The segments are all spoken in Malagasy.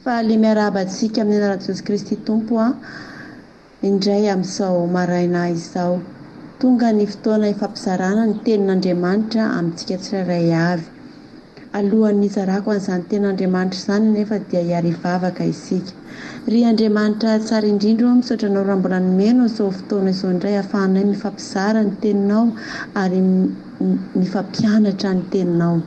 Faly miarahaba antsika amin'ny anaran'i Jesosy Kristy Tompo aho indray amin'izao maraina izao. Tonga ny fotoana hifampizarana ny tenin'Andriamanitra amintsika tsirairay avy. Alohan'ny hizarako an'izany tenin'Andriamanitra izany anefa dia hiara-hivavaka isika. Ry Andriamanitra tsara indrindra ô, misaotra Anao raha mbola nomenao izao fotoana izao indray ahafahanay mifampizara ny teninao ary mifampianatra ny teninao.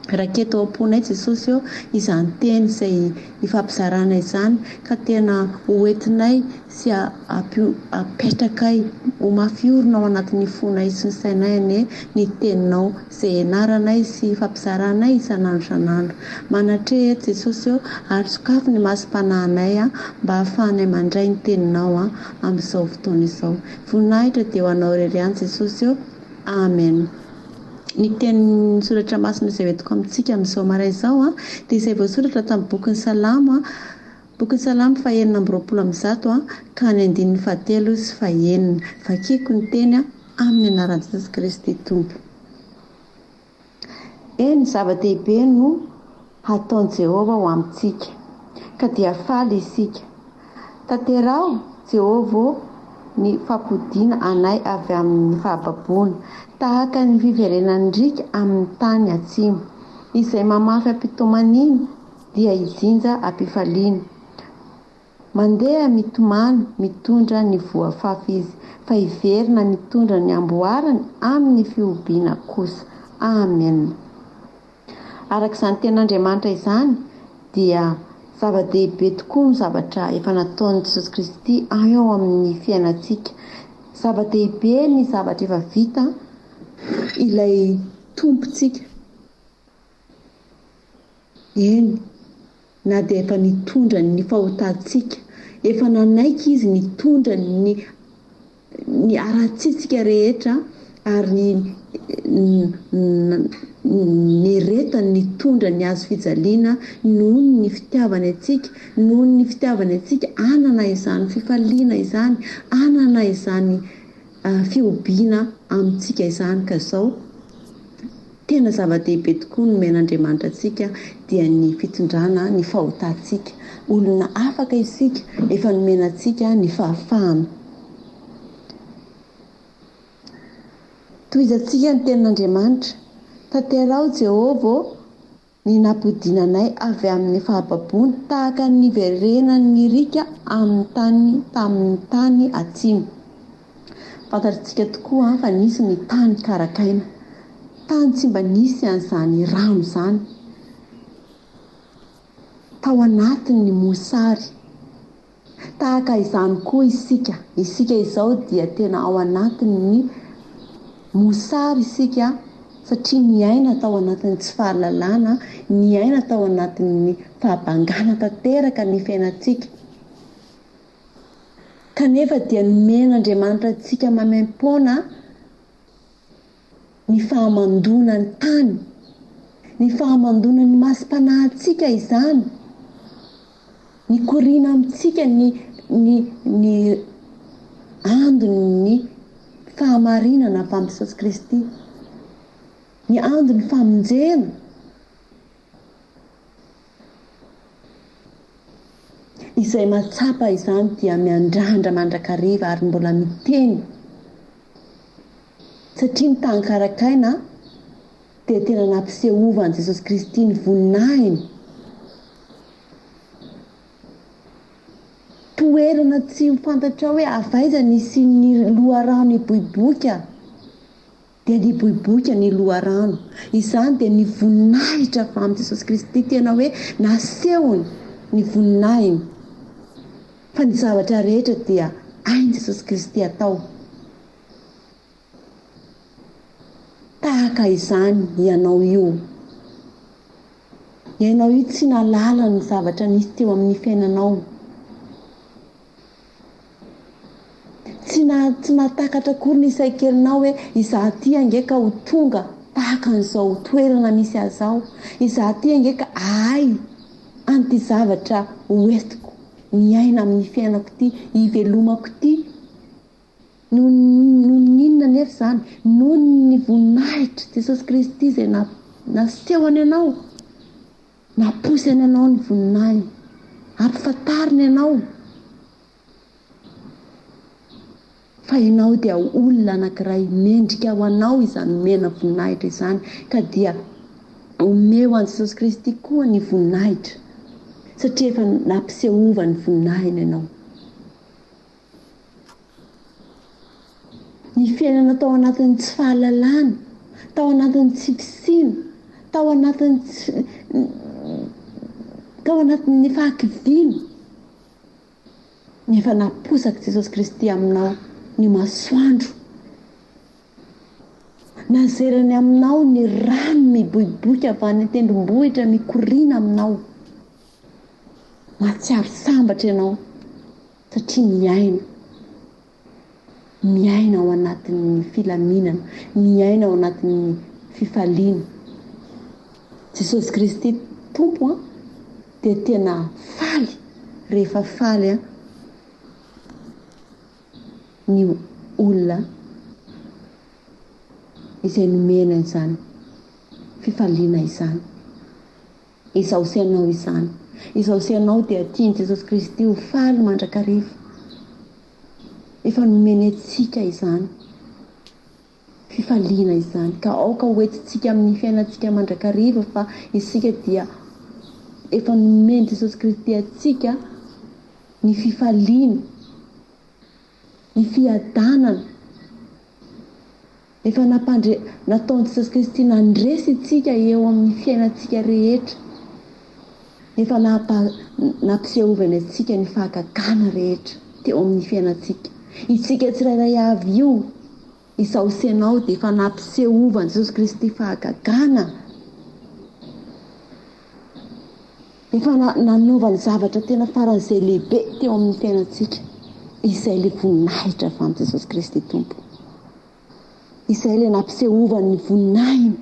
Raketo ao am-ponay Jesosy ô izany teny izay ifampizarana izany ka tena ho entinay sy apetrakay ho mafy orina ao anatin'ny fonay sy ny sainay anie ny teninao izay ianaranay sy ifampizaranay isan'andro isan'andro. Manatreha eto Jesosy ô ary sokafy ny masom-panahinay mba ahafahanay mandray ny teninao amin'izao fotoana izao. Voninahitra dia ho anao irery ihany Jesosy ô. Amen. Ny tenin'ny soratra masina izay hoentiko amintsika amin'izao maray izao dia izay voasoratra tamin'ny bokin'ny Salamo, bokin'ny Salamo fahenina amby 120 ka ny andininy fahatelo sy fahenina. Vakiko ny teny amin'ny anaran'i Jesosy Kristy Tompo. Eny, zava-dehibe no hataon'i Jehovah ho amintsika, ka dia faly isika. Tanteraho, Jehovah ô, ny fampodiana anay avy amin'ny fahababoana, tahaka ny fiverenan'ny riaka amin'ny tany atsimo. Izay mamafy am-pitomaniana dia hijinja am-pifaliana. Mandeha mitomany mitondra ny voafafy izy, fa hiverina mitondra ny amboarany amin'ny fihobiana kosa. Amena. Araka izany tenin'Andriamanitra izany dia zava-dehibe tokoa ny zavatra efa nataon'i Jesosy Kristy eo amin'ny fiainantsika. Zava-dehibe ny zavatra efa vita ilay Tompontsika. Eny, na dia efa nitondra ny fahotantsika, efa nanaiky Izy nitondra ny ny haratsiantsika rehetra ary nieretany nitondra ny hazo fijaliana noho ny fitiavany antsika, noho ny fitiavany antsika hanana izany fifaliana izany, hanana izany fihobiana amintsika izany ka izao tena zava-dehibe tokoa nomen'Andriamanitra antsika dia ny fitondrana ny fahotantsika. Olona afaka isika, efa nomena antsika ny fahafahana. Tohizantsika ny tenin'Andriamanitra, Tanteraho Jehovah ô, Ny nampodiana anay avy amin'ny fahababoana, tahaka ny niverenan'ny riaka amin'ny tany tamin'ny tany atsimo. Fantatritsika tokoa fa nisy ny tany karakaina. Tany tsy mba nisy an'izany rano izany. Tao anatin'ny mosary. Tahaka izany koa isika, isika izao dia tena ao anatin'ny mosary isika satria niaina tao anatin'ny tsy fahalalana, niaina tao anatin'ny fahabangana tanteraka ny fiainantsika. Kanefa dia nomen'Andriamanitra antsika maimaimpoana ny fahamandoana ny tany, ny fahamandoana ny masom-panahintsika izany, mikoriana amintsika ny ny ny andon'ny fahamarinana avy amin'i Jesosy Kristy, ny andon'ny famonjena. Izay mahatsapa izany dia miandrandra mandrakariva ary mbola miteny. Satria ny tany karakaina dia tena nampisehovan'i Jesosy Kristy ny voninahiny. Toerana tsy ho fantatrao hoe avy aiza ny hisian'ny loharano hiboiboika dia niboiboika ny loharano. Izany dia ny voninahitra avy amin'i Jesosy Kristy tena hoe nasehony ny voninahiny. Fa ny zavatra rehetra dia hain'i Jesosy Kristy atao. Tahaka izany ianao io. Ianao io tsy nahalala ny zavatra nisy teo amin'ny fiainanao. Tsy na tsy nahatakatra akory ny saikelinao hoe izaho ity ange ka ho tonga tahaka an'izao toerana misy ahy izao. Izaho ity ange ka ahay an'ity zavatra ho entiko miaina amin'ny fiainako ity, hivelomako ity. Noho noho ny inona anefa izany? Noho ny voninahitr'i Jesosy Kristy izay na nasehony anao, namposiny anao ny voninahiny. Ampifantariny ianao fa ianao dia olona anankiray mendrika ho anao izany omena voninahitra izany ka dia omeo an'i Jesosy Kristy koa ny voninahitra satria efa nampisehovany voninahiny ianao. Ny fiainana tao anatin'ny tsy fahalalana, tao anatin'ny tsy fisiana, tao anatin'ny tsy tao anatin'ny fahakiviana, nefa naposak'i Jesosy Kristy aminao ny masoandro. Nazerany aminao ny rano miboiboika avy any an-tendrombohitra mikoriana aminao. Mahatsiaro sambatra ianao. Satria miaina, miaina ao anatin'ny filaminana, miaina ao anatin'ny fifaliana. Jesosy Kristy Tompo an, dia tena faly rehefa faly an, ny olona izay nomena izany fifaliana izany. Izaho sy ianao izany. Izaho sy ianao dia tian'i Jesosy Kristy ho faly mandrakariva. Efa nomeny antsika izany fifaliana izany ka aoka ho entintsika amin'ny fiainantsika mandrakariva fa isika dia efa nomen'i Jesosy Kristy antsika ny fifaliana, ny fiadanana. Efa nampandre, nataon'i Jesosy Kristy nandresy isika eo amin'ny fiainantsika rehetra. Efa nampa, nampisehovany antsika ny fahagagana rehetra teo amin'ny fiainantsika. Isika tsirairay avy io, izaho sy ianao dia efa nampisehovan'i Jesosy Kristy fahagagana. Efa nanaovany zavatra tena faran'izay lehibe teo amin'ny fiainantsika. Izay ilay voninahitra avy amin'i Jesosy Kristy Tompo. Izay ilay nampisehovany ny voninahiny.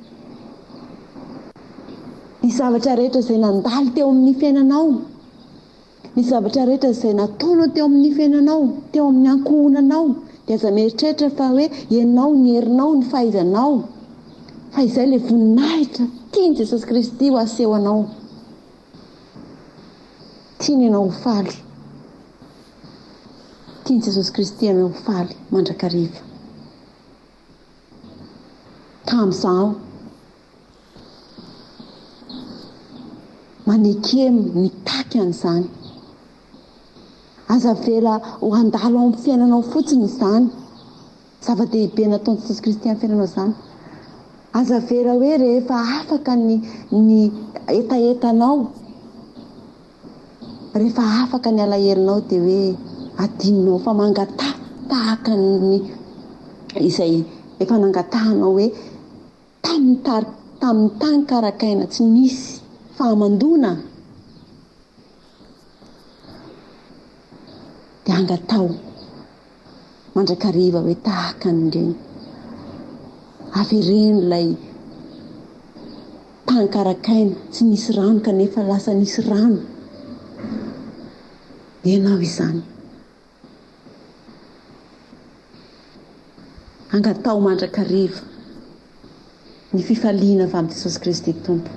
Ny zavatra rehetra izay nandalo teo amin'ny fiainanao, ny zavatra rehetra izay nataonao teo amin'ny fiainanao, teo amin'ny ankohonanao, dia aza mieritreritra fa hoe ianao, ny herinao, ny fahaizanao, fa izay ilay voninahitra tian'i Jesosy Kristy ho aseho anao. Tiany ianao ho faly. Tian'i Jesosy Kristy ianao ho faly mandrakariva. Ka amin'izao, maneke mitaky an'izany. Aza avela ho handalo ao amin'ny fiainanao fotsiny izany. Zava-dehibe nataon'i Jesosy Kristy amin'ny fiainanao izany. Aza avela hoe rehefa afaka ny ny hetahetanao, rehefa afaka ny alahelonao dia hoe adinonao fa mangataha tahaka ny izay efa nangatahanao hoe tamin'ny tary tamin'ny tany karakaina tsy nisy fahamandoana dia angataho mandrakariva hoe tahaka an'ireny. Avereno ilay tany karakaina, tsy nisy rano kanefa lasa nisy rano. Ianao izany. Angataho mandrakariva ny fifaliana avy amin'i Jesosy Kristy Tompo.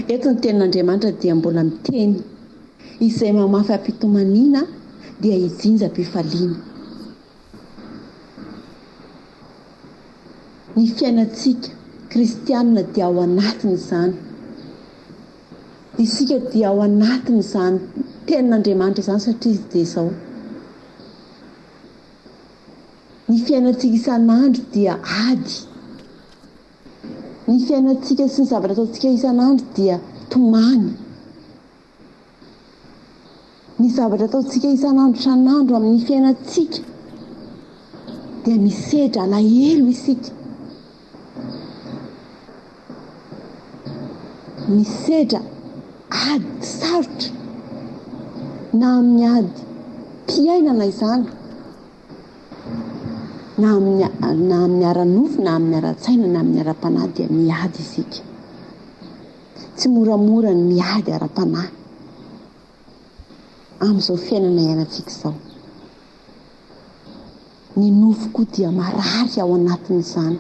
Eto ny tenin'Andriamanitra dia mbola miteny, Izay mamafy am-pitomaniana dia hijinja am-pifaliana. Ny fiainantsika kristianina dia ao anatin'izany. Isika dia ao anatin'izany tenin'Andriamanitra izany satria izy dia izao. Ny fiainantsika isan'andro dia ady. Ny fiainantsika sy ny zavatra ataontsika isan'andro dia tomany. Ny zavatra ataontsika isan'andro isan'andro amin'ny fiainantsika dia misedra alahelo isika. Misedra ady sarotra na amin'ny ady mpiainana izany. Na amin'ny na amin'ny ara-nofo na amin'ny ara-tsaina na amin'ny ara-panahy dia miady isika. Tsy moramora ny miady ara-panahy amin'izao fiainana iainantsika izao. Ny nofo koa dia marary ao anatin'izany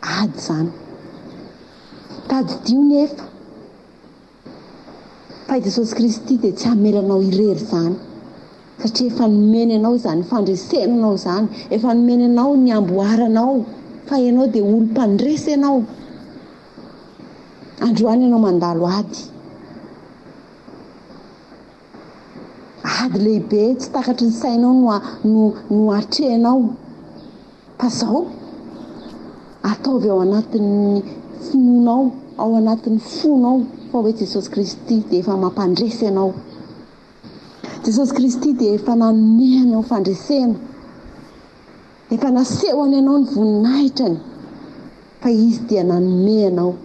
ady izany. Tadidio nefa. Fa i Jesosy Kristy dia tsy hamela anao irery izany. Satria efa nomeny anao izany fandresena anao izany, efa nomeny anao ny amboaranao, fa ianao dia olom-pandresy ianao. Androany ianao mandalo ady. Ady lehibe tsy takatry ny sainao no no no atrehinao. Fa zao, ataovy ao anatin'ny finoanao, ao anatin'ny fonao fa hoe Jesosy Kristy dia efa mampandresy anao. Jesosy Kristy dia efa nanome anao fandresena. Efa nasehony anao ny voninahitrany fa Izy dia nanome anao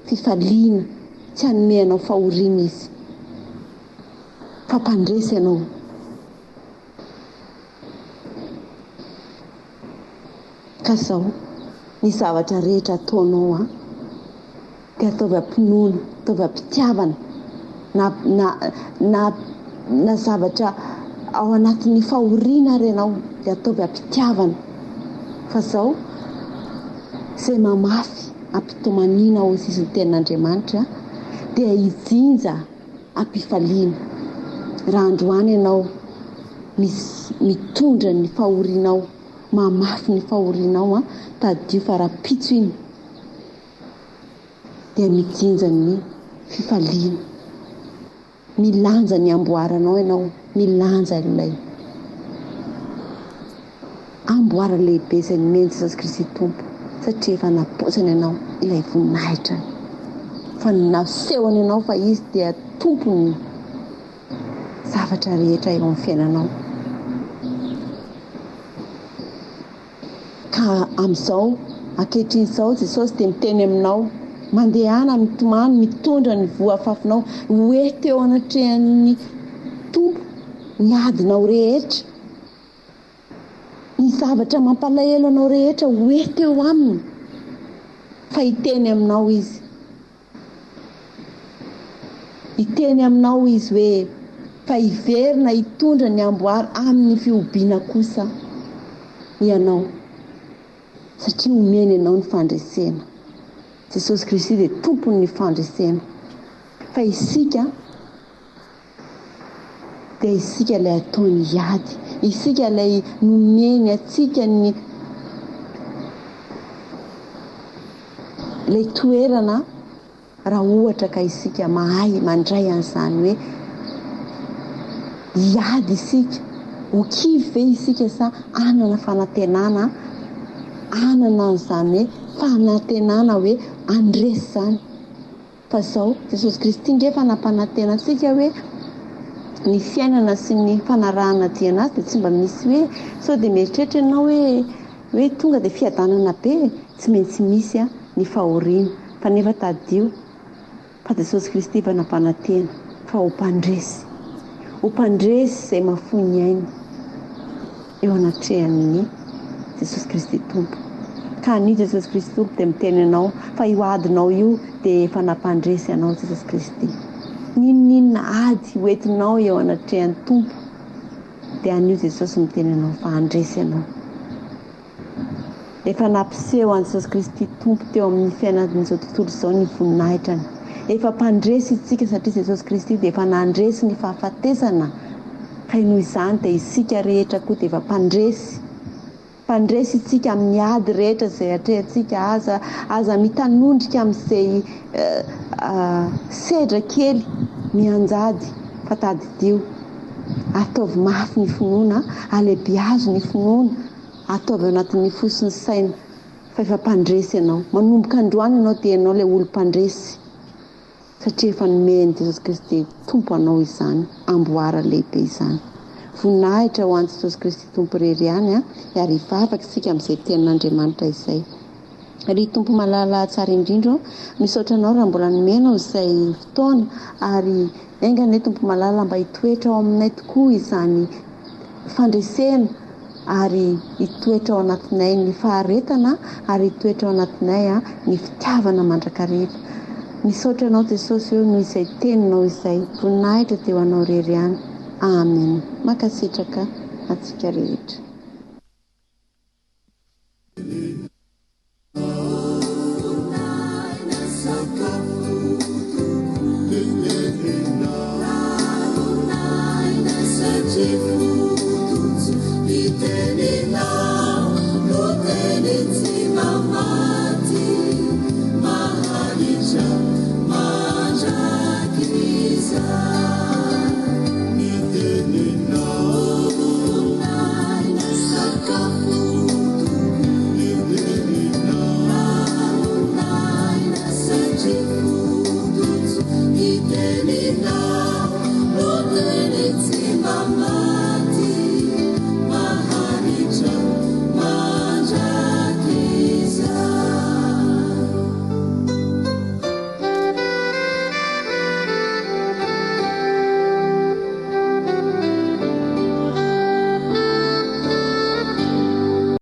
fifaliana, tsy hanome anao fahoriana Izy fa mpandresy anao. Ka zao, ny zavatra rehetra ataonao an, dia ataovy am-pinoana, ataovy am-pitiavana, na na na na zavatra ao anatin'ny fahoriana ary ianao dia ataovy am-pitiavana. Fa zao, izay mamafy am-pitomaniana hoy izy ny tenin'Andriamanitra dia hijinja am-pifaliana. Raha androany ianao misy mitondra ny fahorianao, mamafy ny fahorianao an, tadidio fa rahampitso iny dia mijinja ny fifaliana. Milanja ny amboaranao ianao, milanja ilay amboara lehibe izay nomen'i Jesosy Kristy Tompo, satria efa napotsany anao ilay voninahitrany. Fa nasehony anao fa Izy dia Tompon'ny zavatra rehetra eo amin'ny fiainanao. Ka amin'izao, ankehitriny izao, Jesosy dia miteny aminao, mandehana mitomany, mitondra ny voa afafinao, ho ety eo anatrehan'ny Tompo ny adinao rehetra, ny zavatra mampalahelo anao rehetra ho ety eo Aminy, fa hiteny aminao Izy. Hiteny aminao izy hoe, Fa hiverina hitondra ny amboara amin'ny fihobiana kosa ianao, satria omeny anao ny fandresena. Jesosy Kristy dia Tompon'ny fandresena. Fa isika dia isika ilay ataony hiady, isika ilay nomeny antsika ny ilay toerana raha ohatra ka isika mahay mandray an'izany hoe hiady isika, ho kivy ve isika sa hanana fanantenana, hanana an'izany hoe fanantenana hoe handresy izany. Fa izao, Jesosy Kristy nge efa nampanantena antsika hoe ny fiainana sy ny fanarahana dia an'Azy dia tsy mba misy hoe sao dia mieritreritra ianao hoe hoe tonga dia fiadanana be e! Tsy maintsy misy ny fahoriana fa nefa tadidio fa Jesosy Kristy efa nampanantena fa ho mpandresy, ho mpandresy izay mahafoy ny ainy eo anatrehan'ny Jesosy Kristy Tompo. Ka anio Jesosy Kristy Tompo dia miteny anao fa io adinao io dia efa nampandresy anao Jesosy Kristy. N'inon'inona ady ho entinao eo anatrehan'ny Tompo dia anio Jesosy miteny anao fa handresy anao. Efa nampiseho an'i Jesosy Kristy Tompo teo amin'ny fiainan'izao tontolo izao ny voninahitrany. Efa mpandresy isika satria Jesosy Kristy dia efa nandresy ny fahafatesana ka noho izany dia isika rehetra koa dia efa mpandresy. Mpandresy isika amin'ny ady rehetra izay atrehantsika. Aza aza mitanondrika amin'izay sedra kely mianjady fa tadidio. Ataovy mafy ny finoana, alehibiazo ny finoana, ataovy ao anatin'ny fo sy ny saina fa efa mpandresy ianao. Manomboka androany ianao dia ianao ilay olom-pandresy satria efa nomen'i Jesosy Kristy Tompo anao izany amboara lehibe izany. Voninahitra ho an'i Jesosy Kristy Tompo irery ihany ary hivavaka isika amin'izay tenin'Andriamanitra izay. Ry Tompo malala tsara indrindra ô, misaotra Anao raha mbola nomenao izay fotoana ary enga anie Tompo malala mba hitoetra ao aminay tokoa izany fandresena ary hitoetra ao anatinay ny faharetana ary hitoetra ao anatinay ny fitiavana mandrakariva. Misaotra Anao Jesosy ô noho izay teninao izay. Voninahitra dia ho Anao irery ihany. Amen. Mankasitraka antsika rehetra.